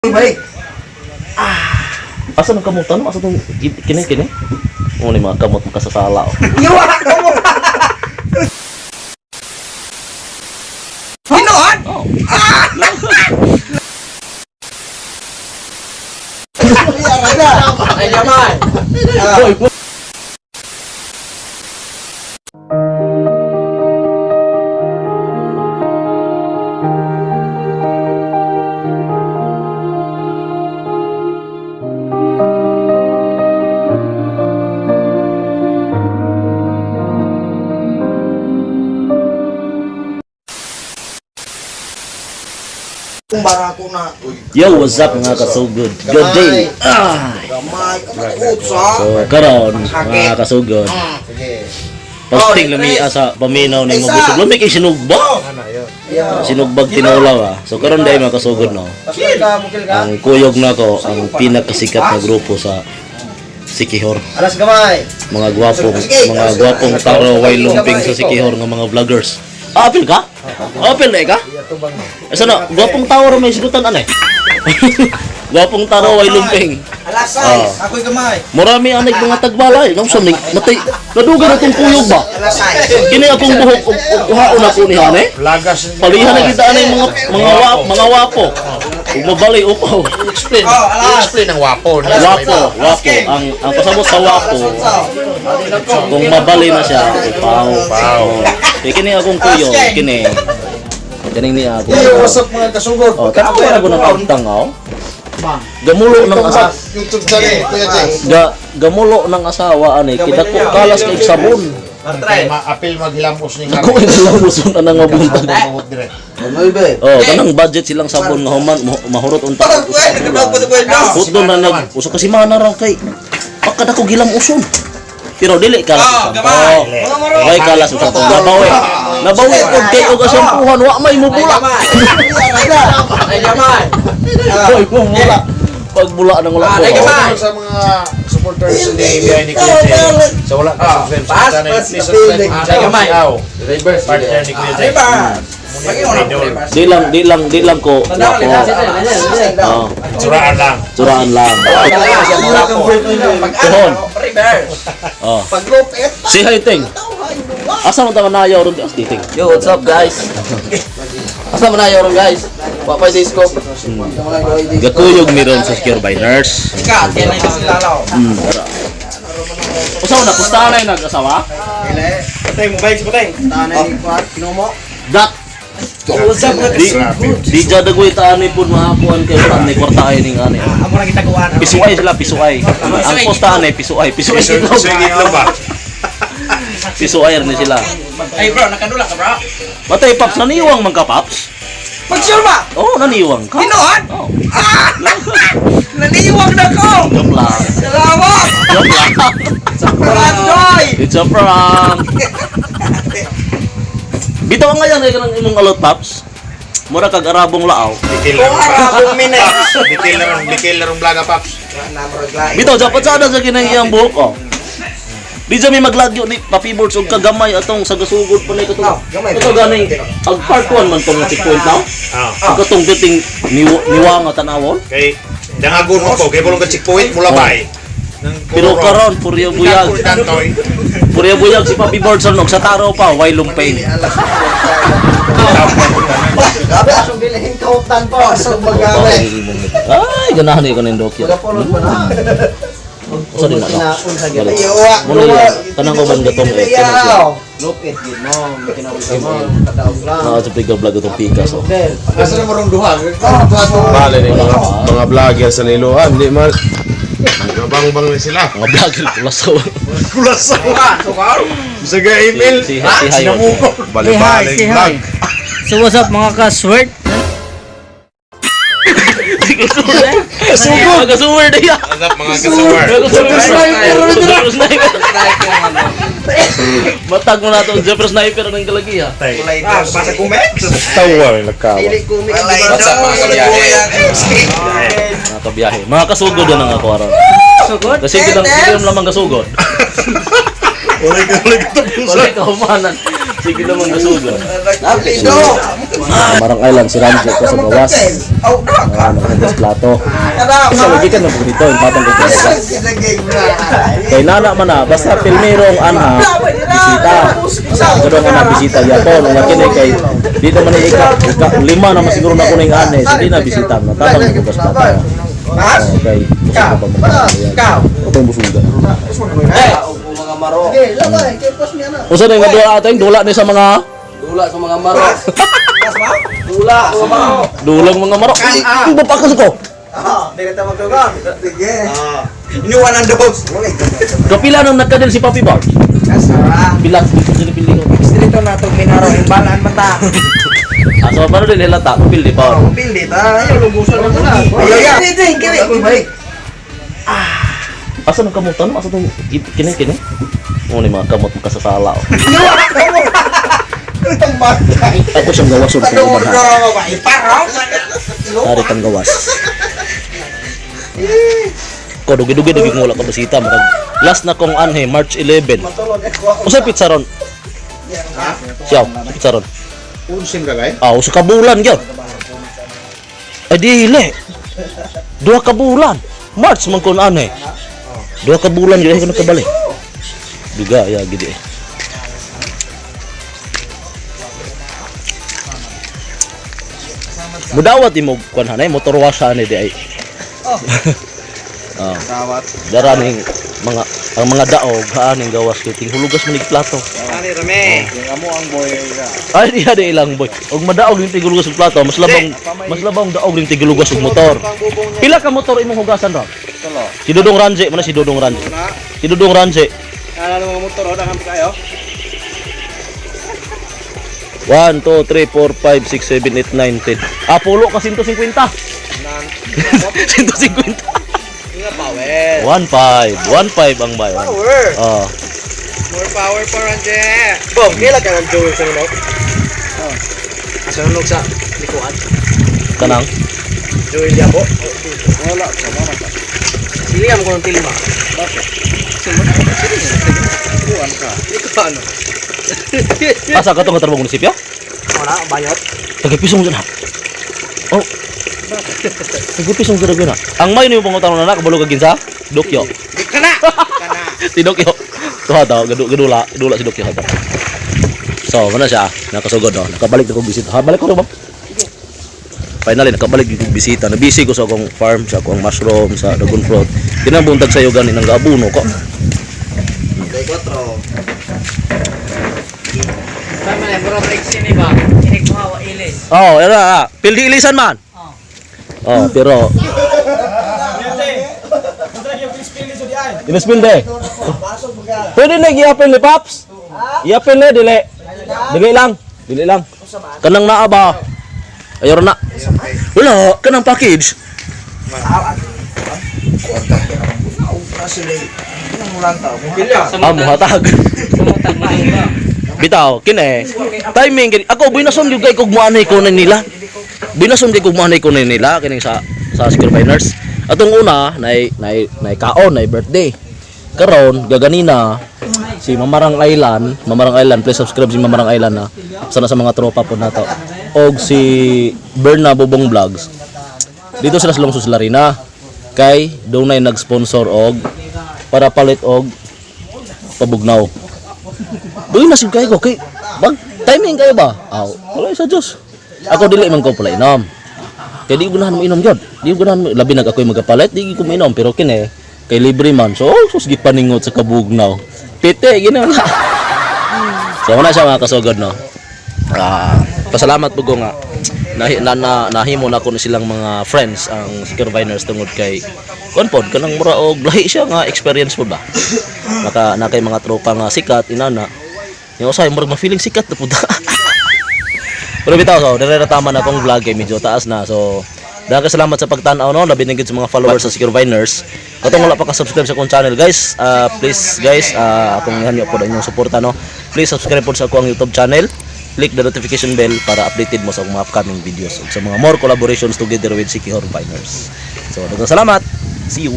Balik. Asa nang kamutan? Asa tong kini kini? Mo ni mga kamot makasasala. Oh. Iwa ka mo. Hinoon? Oh. Ay, naman. Hoy, Kung bara ko na. Yo, what's up, mga kasugod? Good day. Ah. Gamay ka utsa. So karon, mga kasugod. Sige. Posting lami sa paminaw ni mo busog. Lami kay sinugba. Sinugbag tinulaw ah. So karon dai, mga kasugod, no. Mukil ka, mukil ka. Ang kuyog nako ang pinakasikat na grupo sa Sikihor. Alas gamay. Mga gwapong taro way lumping sa Sikihor nga mga vloggers. Ah, apil ka? Apil na ka? Asa na, gwapong tao ra may sigutan anay. Gwapong taro way lumping. Alas Ah. 6. Ako'y gamay. Marami anay mga tagbalay. Nang sa natay nadugan na tong kuyog ba? Alas 6. Kini akong buhok ug kuhaon ako ni hane. Lagas. Palihan na kita anay mga wapo. Ug mabali upaw. Explain. Oh, alas. Explain ang wapo. Wapo, wapo. Ang pasabot sa wapo, kung mabali na siya, upaw. Upaw. Kaya kini akong kuyog, kini. Kaning niya ako. Yo, what's up, mga kasugod? Oh, tanaw ra ko ng pagtang oh. Gamulo ng asa YouTube channel, Kuya Jay. Gamulo ng asawa ani kita ko kalas kay sabon. Ma-apil maghilamos ni Ako ay lamuson ana nga buntag. Oh, kanang budget silang sabon nga human mahurot unta. Hutdo na nag usa ka semana ra kay pakad ako gilam uson. Pero dili kalas oh, gamay. Way kalas usa to. Nabawi. Nabawi pud kay og asampuhan wa may mubula. Ay, gamay. Hoy, mubula. Pagbula nang wala ko. Sa mga supporters ni Biay ni Kuya Jay. Sa wala ka subscribe sa channel, please subscribe to channel. Aw. Partner ni Kuya Jay. Di lang ko wapo. Oh, Suraan lang. suraan lang. Tuhon. Oh. Paglupit. Si hi ting. Asa man ta manayaw ron di ting? Yo, what's up, guys? Asa man na ron, guys? Papay disco. Gakuyog mi ron sa secure by nurse. Ika, kailan yung sila law. Tara. Usa na pustahan na nag-asawa? Patay mo, bike, patay. Tanay ni Kwat, kinumo. Dat. What's up, mga Di di jad agoy taan ni pud makakuan kay wala ni kwarta ay ning ani. Amo na kita kuan. Pisuay sila, pisuay. Ang postahan ay pisuay, pisuay itlog. Sa itlog ba? Pisuay ni sila. Ay bro, nakadula ka bro. Matay Paps, naniwang man ka, Paps? Pag-sure ba? Oo, oh, naniwang ka. Hinoon? Oo. Ah! Naniwag na ko! Joke lang. Salamat! Joke lang. Parandoy! It's a prank. Bitaw ang ngayon kay kanang imong alot, Paps. Mura kag arabong laaw. Detail Kung lang. arabong minay. Detail lang, detail lang vlog, Paps. Bitaw dapat sada sa kinang iyang buhok oh. Di dyan may maglagyo ni Papi Boards og kagamay atong sa gasugod pa na katong. Oh, gamay. Ito ganing ang part 1 man tong checkpoint now. Ah. Ang katong biting niwa nga tanawon. Kay dangagon mo ko kay bulong ka checkpoint mula bay. Nang Pero karon purya buyag. Kantoy. Purya buyag si Papi Boards og sa taro pa way lumpain. Gabi asong bilhin kautan pa sa bagay. Ay, ganahan ni ko ning dokyo. Usa din na. Balik. Iwa. Muna yun. Tanang ko man gatong eh. Kanang siya. Lupit gid mo, kinawisa mo, kataog lang. Ah, sa bigla vlog itong pikas oh. Asa na mo rong duha? Bale ni mga vlogger sa Niloan, di man Gabang-bang ni sila. Mga vlogger pulasaw. Kulasaw. Sa ga email. Si Hayo. Bali-bali vlog. So what's up, mga ka-swert? Sugod. Kasuwer na yan. What's up, mga kasuwer? Sniper. Sniper. Matag mo na ito. Jeffrey Sniper ng galagi ha. Ah, basta kumex. Tawa ni nagkawa. What's up, mga kabiyahe? Mga kabiyahe. Mga kasugod na nga ako aron. Sugod? Kasi hindi lang lamang kasugod. Wala ka Wala ka humanan. Sige naman gasuga. Napido. Marang Island si Ramsey ko sa gawas. Ah, nakahugas plato. Kasi lagi ka na po dito, yung batang ko sa Kay nana man na, basta pilmero ang anha, bisita. Siguro nga na bisita yapon. Ang laki na kay, di naman na ika, ika, lima naman siguro na ko na yung ane. So di na bisita, natabang naghugas plato. Okay, busog ka pa mo. Ito yung busuga. Mga maro. Sige, labay. Kay pas niya na. Usa na yung dula ating dula ni sa mga Dula sa mga maro. Dula sa mga maro. dulang mga marok. Ang bapakas ko. Ah, dire ta magtugon. Sige. Inuwan ang dogs. Kapila nang nagkadil si Papi Bar. Kasara. Pila dito pili ko. Dito na itong minaro, imbalaan man ta. Ah, so paano din nila ta? Pili pa. Pili ta, ayaw lugusan mo na. Ayaw, ayaw. Asa nang kamutan? Asa tong kini kini? Mo ni mga kamot makasasala. Oh. Ako siyang gawason kung uban ha. Ari kang gawas. Ko dugi-dugi dugi mo wala ka basita makag last na kong anhe March 11. Usa pizza ron? Siyaw, pizza ron. Unsim ka kay? Ah, usa ka bulan gyud. Ay dili. 2 ka bulan. March man kun anhe. 2 ka bulan gyud ko nakabalik. Duga ya gidi. Eh. Mudawat imo kuan hanay motor wash ani di ay. Oh. Dawat. Dara ning mga ang mga daog haan ning gawas kay tinghulugas man nig plato. Ani rame. Yung amo ang boy ka. Ay di di ilang boy. Og madaog ning tigulugas og plato, mas labang daog ning tigulugas og motor. Pila ka motor imong hugasan ra? Tulo. Si Dudong Ranje, mana si Dudong Ranje? Si Dudong Ranje. Ano mga motor oh, daghan pa kayo. 1 2 3 4 5 6 7 8 9 10. Ah, pulo ka 150. 150. Nga power. 15. 15 ang bayan. Power. Oh. More power pa Ranje. Bom, kila ka ng Joel sa nunok? Oh. Sa nunok sa likuan. Kanang Joel Yabo. Wala sa mama ta. Sili mo ko ng tilma. Bakit? Likuan ka. Likuan. Asa ka to nga trabaho munisipyo? Wala, bayot. Tagipisong dyan ha. Oh. Tagipisong dyan na. Ang mayo niyo pangutang na kabalo ka ginsa? Dokyo. Kana. Kana. Si Dokyo. Tuha daw, gadu gadula, dula si Dokyo hata. So, mana siya? Nakasugod no. Nakabalik na kong bisita. Ha, balik ko ro ba? Finally nakabalik yung kong bisita. Nabisi ko sa akong farm, sa akong mushroom, sa dragon fruit. Kinabuntag sa iyo gani nang gaabuno ko. Day 4. Tama na, bro, break sini ba? Inig mo ilis. Oh, era ah. Pildi ilisan man. Oh, pero Inispilde. Pwede na i-apel ni Paps. I-apel na dili. Dili lang. Dili lang. Kanang naa ba? Ayaw na. Wala, kanang package. Ah, muhatag. Sumutag mo ba? Bitaw, kine. Timing kini. Ako binason gyud kay kog muanay ko na nila. Binason kay kog muanay ko na nila kining sa Secure Miners. Atong una nay nay nay kaon nay birthday. Karon gaganina si Mamarang Island, Mamarang Island, please subscribe si Mamarang Island na. Sana sa mga tropa po nato. Og si Berna Bobong Vlogs. Dito sila sa Lungsod Larina. Kay dunay nag-sponsor og para palit og pabugnaw. Uy, nasib kayo ko. Kay, bag, timing kayo ba? Aw, wala sa Diyos. Ako dili man ko pala inom. Kay di ko ganahan mo inom gyud. Di ko ganahan mo, labi nag ako'y magapalit, di ko mainom pero kini kay libre man. So, oh, sus gipaningot sa kabugnaw. Pite gina na. So, wala siya mga kasugod no. Ah, pasalamat po ko nga nahi, na, na, nahimo na ko ni silang mga friends ang Secure Viners tungod kay kuan pod kanang mura og lahi siya nga experience po ba naka na kay mga tropa nga sikat inana yung usahay murag ma-feeling sikat na pud. Pero bitaw, so dire na tama na akong vlog kay medyo taas na. So daghang salamat sa pagtan-aw no, labi na gyud sa mga followers sa Secure Viners. Katong wala pa ka subscribe sa akong channel guys, please guys, akong ihanyo po inyong suporta no. Please subscribe po sa akong YouTube channel. Click the notification bell para updated mo sa akong mga upcoming videos ug sa mga more collaborations together with Sikihor Viners. So daghang salamat. See you.